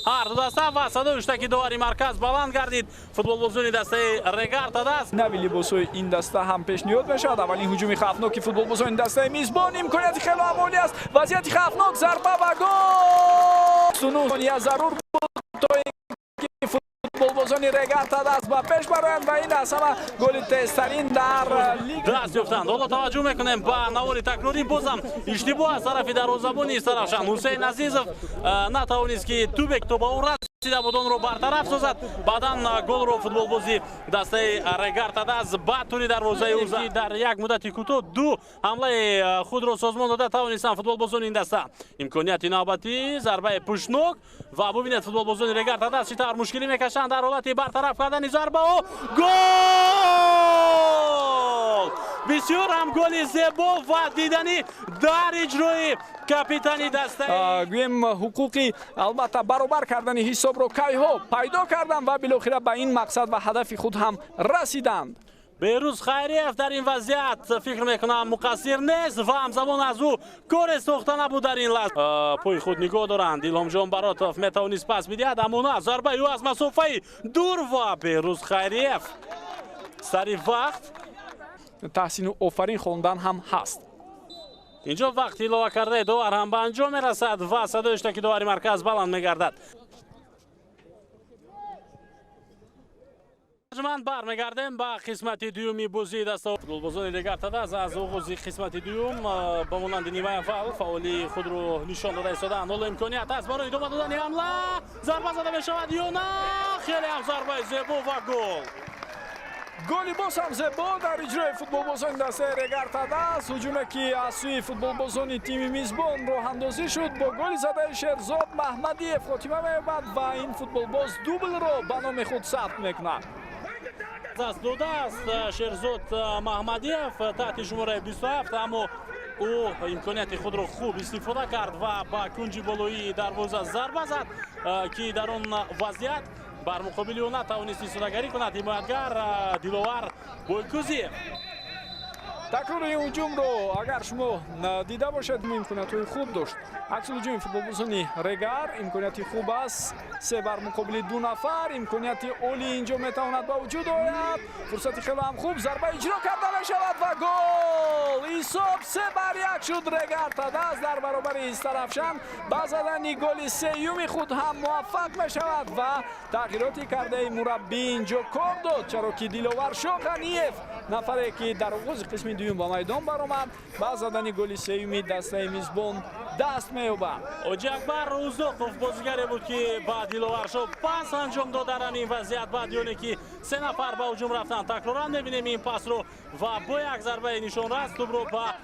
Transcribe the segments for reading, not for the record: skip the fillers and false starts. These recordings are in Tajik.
Ҳар ду даста ва садои ҳуштаки довари марказ баланд гардид. Футболбозони дастаи Регар Тадаз. Нави либосҳои ин даста ҳам пешниҳод мешавад. Аввалин ҳуҷуми хавфноки футболбозони дастаи мизбон, имконияти хело ҳам олӣ аст. Вазъияти хавфнок, зарба ва гол! Сония зарур буд, то ин ки футболбозони Регар Тадаз ба пеш бароянд ва ин аз ҳама голи тезтарин дар лига. Даст ёфтанд. Ҳоло таваҷҷӯҳ мекунем ба навори такрорӣ. Бозам иштибоҳ аз тарафи дарвозабони Истаравшан. Ҳусейн Азизов натавонист, ки тӯбе то ба ӯ расида буд, онро бартараф созад. Баъдан голро футболбози дастаи Регар Тадаз ба тури дарвозаи ӯ дар як муддати кӯтоҳ ду ҳамлаи худро созмон дода тавонистанд футболбозони ин даста. Имконияти навбатӣ, зарбаи пуштнок ва бубинед, футболбозони Регар Тадаз чӣ тавр мушкилӣ мекашанд дар ҳолати бартараф кардани зарбаҳо. Гол! Бисёр ҳам голи зебо ва диданӣ дар иҷрои капитани дастаи Гӯем, ҳуқуқи албатта баробар кардани ҳисобро кайҳо пайдо карданд ва билохира ба ин мақсад ва ҳадафи худ ҳам расиданд. Беҳрӯз Хайриев дар ин вазъият, фикр мекунам, муқассир нест ва ҳамзамон аз ӯ коре сохта набуд. Дар ин лаҳза пои худ нигоҳ доранд. Илҳомҷон Баротов метавонист пас бидиҳад, аммо на, зарбаи ӯ аз масофаи дур ва Беҳрӯз Хайриев сари вақт. Таҳсину офарин хондан ҳам ҳаст. Инҷо вақти илова кардаи довар ҳам ба анҷом мерасад ва садои ҳуштаки довари марказ баланд мегардад. Ман бармегардем ба қисмати дуюми бозии даста. Футболбозони Регар Тадаз аз оғози қисмати дуюм ба монанди нимаи аввал фаъолии худро нишон дода истодаанд. Ҳоло имконият аст барои идома додани ҳамла. Зарба зада мешавад ё на? Хеле ҳам зарбаи зебо ва гол! Голи боз ҳам зебо дар иҷрои футболбозони дастаи Регар Тадаз. Ҳуҷуме, ки аз сӯи футболбозони тими мизбон роҳандозӣ шуд, бо голи задаи Шерзод Маҳмадиев хотима меёбад ва ин футболбоз дублро ба номи худ сабт мекунад. Даст додааст Шерзод Маҳмадиев таҳти шумораи 27, аммо ӯ имконияти худро хуб истифода кард ва ба кунҷи болоии дарвоза зарба зад, ки дар он вазъият бар муқобили ӯ натавонист истифодагарӣ кунад ҳимоятгар Диловар Бойкузиев. Такрори ин ҳуҷумро агар шумо дида бошед, имкониятҳои хуб дошт. Аксулҳуҷуми футболбозони Регар, имконияти хуб аст, се бар муқобили ду нафар, имконияти олӣ инҷо метавонад ба вуҷуд ояд. Фурсати хеле ҳам хуб, зарба иҷро карда мешавад ва гол! Ҳисоб 3-1 шуд. Регар Тадаз дар баробари Истаравшан ба задани голи сеюми худ ҳам муваффақ мешавад ва тағйироти кардаи мураббӣ инҷо кор дод, чаро ки Диловар Шоғаниев, нафаре ки дар оғози қисми дуюм ба майдон баромад, ба задани голи сеюми дастаи мизбон даст меёбад. Оҷи Акбар Узоқов бозигаре буд, ки ба Диловаршо пас анҷом дод дар ҳамин вазъият. Баъди оне ки се нафар ба ҳуҷум рафтанд, такроран мебинем ин пасро ва бо як зарбаи нишонрас тӯбро ба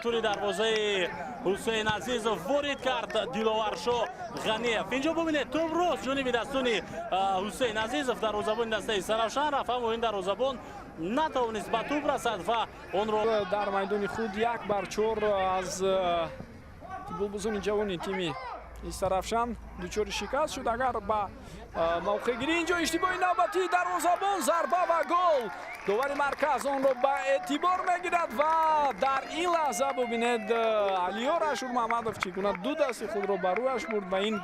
тури дарвозаи Ҳусейн Азизов ворид кард Диловаршо Ғаниев. Инҷо бубинед, тӯб рост ҷониби дастони Ҳусейн Азизов, дарвозабони дастаи Истаравшан, рафт, аммо ин дарвозабон натавонист ба тӯб расад ва онро Дар майдони худ 1-4 аз футболбозони ҷавони тими Истаравшан дучори шикаст шуд. Агар ба мавқеъгирӣ, инҷо иштибоҳи навбатии дарвозабон, зарба ва гол! Довари марказ онро ба эътибор мегирад ва дар ин лаҳза бубинед, Алиёр Ашурмаҳмадов чӣ гуна ду дасти худро ба рӯяш бурд ва ин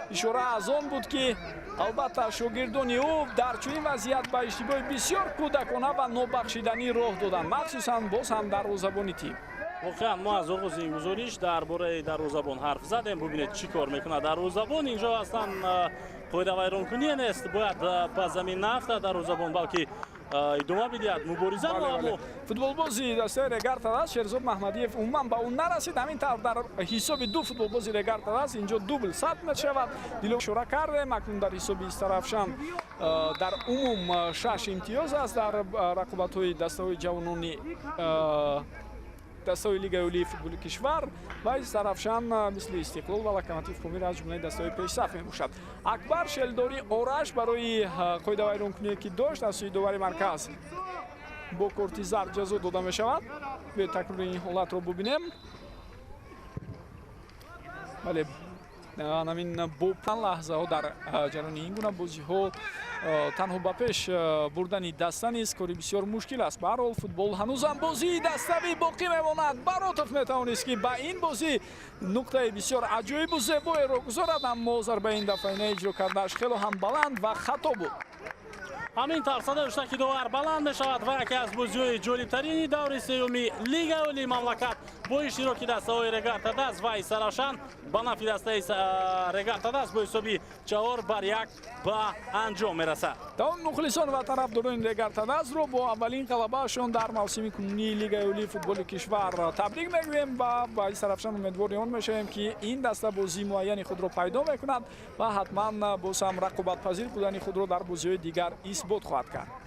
ишора аз он буд, ки албатта шогирдони ӯ дар чунин вазъият ба иштибоҳи бисёр кӯдакона ва нобахшиданӣ роҳ доданд, махсусан боз ҳам дарвозабони тим. Воқеан, мо аз оғози ин гузориш дар бораи дарвозабон ҳарф задем. Бубинед, чӣ кор мекунад дарвозабон инҷо. Аслан қоидавайронкуние нест, бояд ба замин наафтад дарвозабон, балки идома бидиҳад муборизаро, аммо Футболбози дастаи Регар Тадаз Шерзод Маҳмадиев умуман ба ӯ нарасид. Ҳамин тавр дар ҳисоби ду футболбози Регар Тадаз инҷо дубл сабт мешавад. Дило ишора кардем, акнун дар ҳисоби Истаравшан дар умум шаш имтиёз аст дар рақобатҳои дастаҳои ҷавонони дастаҳои Лигаи олии футболи кишвар ва Истаравшан мисли Истиқлол ва Локомотив Помир аз ҷумлаи дастаҳои пешсаф мебошад. Акбар Шелдорӣ Ораш барои қоидавайронкуние, ки дошт, аз сӯи довари марказ бо корти зард ҷазо дода мешавад. Биёед, такрори ин ҳолатро бубинем. Бале, ҳамин бо лаҳзаҳо дар ҷараёни ин гуна бозиҳо Танҳо ба пеш бурдани даста низ кори бисёр мушкил аст. Ба ҳар ҳол, футбол ҳанӯзам бозии даставӣ боқӣ мемонад. Баротов метавонист, ки ба ин бозӣ нуқтаи бисёр аҷоибу зебоеро гузорад, аммо зарбаи ин дафъаина иҷро кардааш хело ҳам баланд ва хато буд. Ҳамин тавр, садои ҳуштаки довар баланд мешавад ва яке аз бозиҳои ҷолибтарини даври сеюми Лигаи олии мамлакат бо иштироки дастаҳои Регар Тадаз ва Истаравшан ба нафи дастаи Регар Тадаз бо ҳисоби 4-1 ба анҷом мерасад. Тамоми мухлисон ва тарафдорони Регар Тадазро бо аввалин ғалабаашон дар мавсими кунунии Лигаи олии футболи кишвар табрик мегӯем ва ба Истаравшан умедвори он мешавем, ки ин даста бозии муайяни худро пайдо мекунад ва ҳатман боз ҳам рақобатпазир будани худро дар бозиҳои дигар исбот хоҳад кард.